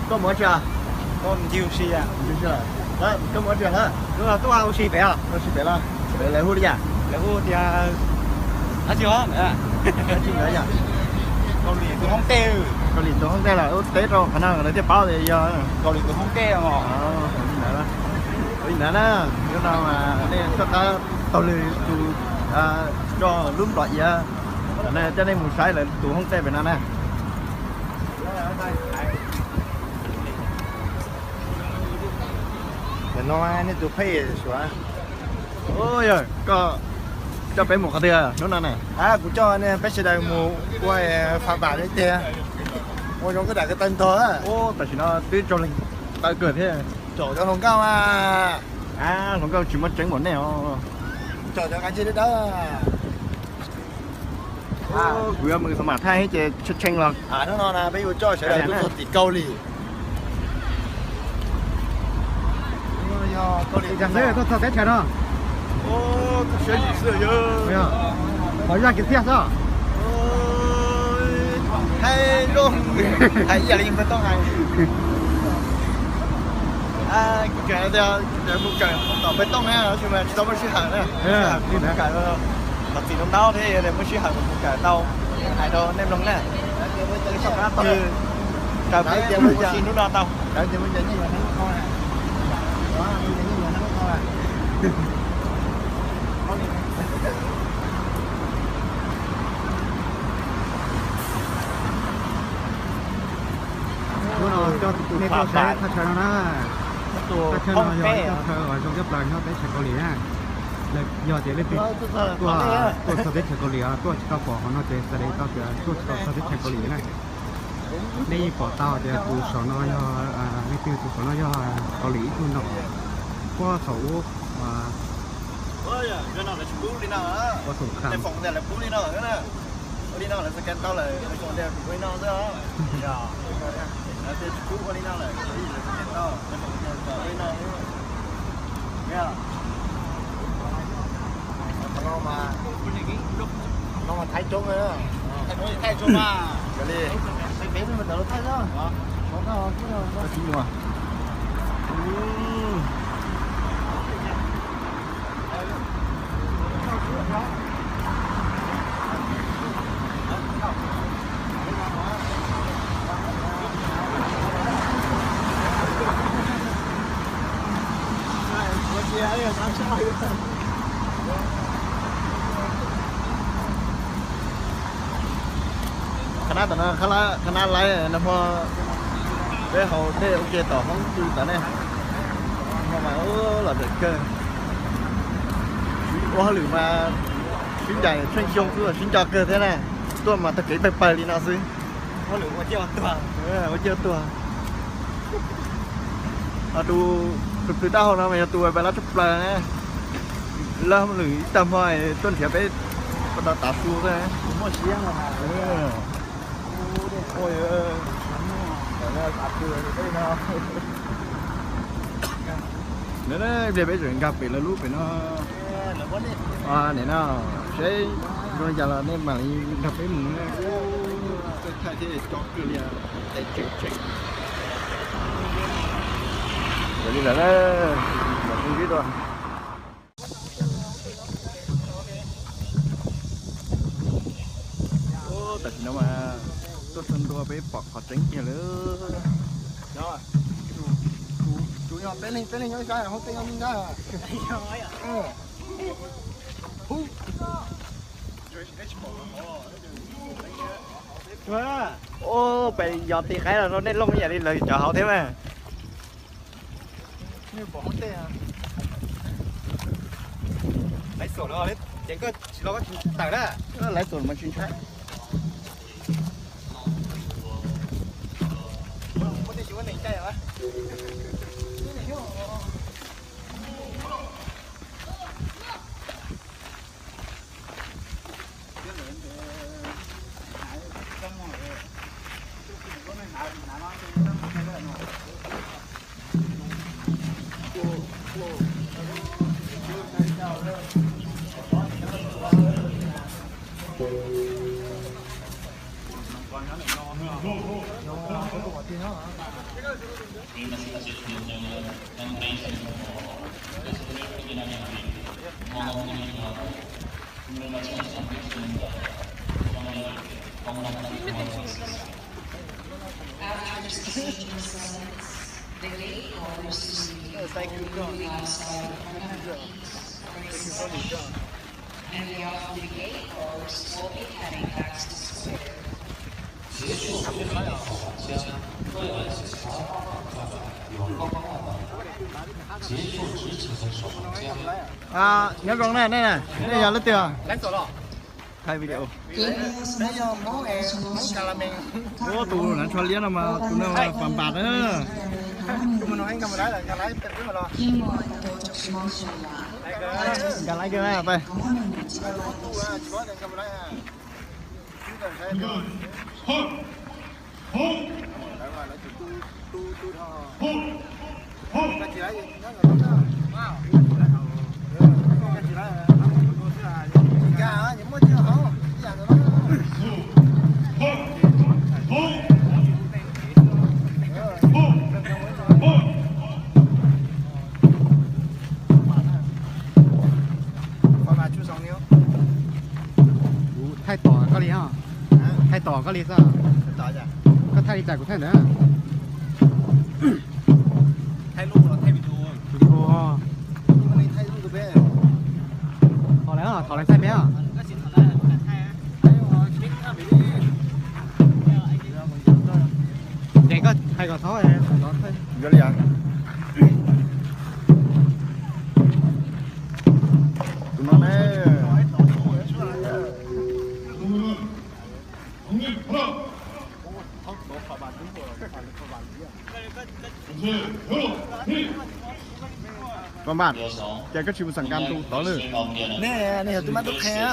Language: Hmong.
Koj mus ua tsi? Koj mus ua tsi lawm? Koj mus ua tsi lawm? Tuaj ua si pem. Ua si pem los? Pem lawv hu li cas? Lawv hu tias dab tsi ntawd? Kaus Lim tus hoob ntej. Kaus Lim tus hoob ntej los ua teb rau qhov no lawv thiaj paub tias yog Kaus Lim tus hoob ntej os. Li ntawd na, hnub no nej txoj qab taug lw tus roj lub nplom iav, coj nej mus saib lawv tus hoob ntej pem no na. Ntawm no nej tus pheej suav. Yog koj coj peb mus qhov twg hnub no na? Kuv coj nej peb sawv daws mus ua fam pam li tiag, ua zoo koj dam ko taw ntog. Tam sim no twb tsaug leeg taw kawg thiab. Tsom cov hluas nkauj mas. Hluas nkauj tsis muaj tseeb npaum nej os. Tsom cov nqaij ntse dawb dawb. Kuv yuav mus xov mam thaij ces tshee tshee los. Hnub no na peb yuav coj sawv daws tuaj txog tim Kaus Lim. Tuaj txog teb chaws no. Siab yim xwb. Qhov zaj kiv txiaj xwb. Hais zoo, hais ib yam li npawg Tooj hais. Kuv tseem tias mus kawm tom npawg Tooj na, tab sis mas tsis tau muaj sij hawm na. Mus kawm, thov txim rau nraub thiab, yog tias muaj sij hawm mus kawm tau hais rau nej mloog na. Txoj qab taug lw raws peb mus ua si hnub no tau. Hnub no coj nej tuaj saib thaj chaw no na. Thaj chaw no yog ib thaj chaw uas zoo tshaj plaws nyob teb chaws Kaus Lim na. Yog tias leej twg tuaj, tuaj txog teb chaws Kaus Lim, tuaj tsis tau pom qhov no ces xav li tau tias tuaj tsis tau txog teb chaws Kaus Lim na. Nej yeej pom tau tias tus saum no yog, leej twg tus saum no yog Kaus Lim ib tug ntoo. Puag thaum ub, puag thaum kha Ua li no lawv scan tau lawm, lawv tias tsis pub ua li no lawm, ua li no. Qhov no mas, qhov no mas thaij coob, thaij coob mas, yog li, peb peb mus ntawd los thaij xwb. Qhab nab tom no, qhab nab laib nag hmo peb haus dej ua ke tom hoob twg tod ne. Nag hmo mas los zam kawg. Ua hauj lwm mas sib ncaim tsheej xyoo xwb, sib nco kawg thiab na. Tuaj mas tag kev pawg pawg li no xwb. Ua ciaj tuag. Tus, tus kwv dab hau no mas yog tus pais lab tshaj plaws na. Lab hauj lwm ib tag hmo tuaj nrhiav peb ko taw tav su xwb. Nim no peb tseem nkag pem lawv lub pem no. Nim no seb zoo li cas los nej mam li nrog peb mus na. Thaij thiab co kawg li. Yog li lawm na, mam pw ib dua. Tam sim no mas tuaj txog ntua peb pom qhov tseeb kiag lawm. Tus yog peb leeg, peb leeg nyob ib sab, hoob teb nyob ib sab. Ua, pem yos tis qaib los rau nej looj ib yam li lawv cov hauv thiab mas. Laiv xom los ces koj tsis los koj tsis tawm na. Laiv xom mas tsis ntshai. After this procession ends, the gate guards will be outside the Parliament East for a reception, and the after the gate guards will be heading back to the square. 结束这场访谈将为来自其他报道站有更大的结束执勤的守门将。 Nyob zoo na, nej yog leej twg? Thaij video. Ua tus hnav tsho liab no mas tus no Pam Npam na. Nkag laiv kiag na, peb. Kuv thaij tom koj li os. Thaij tom koj li xwb. Koj thaij li cas kuv thaij ntawd. Video. Thov lawv, thov lawv thaij peb os. Ces koj hais kom thov, thov thaij. Tus no ne. Pam Npam, cas koj tsis mus xam kas tus tod lawm? Nej, nej yog tus mab tub qhe a.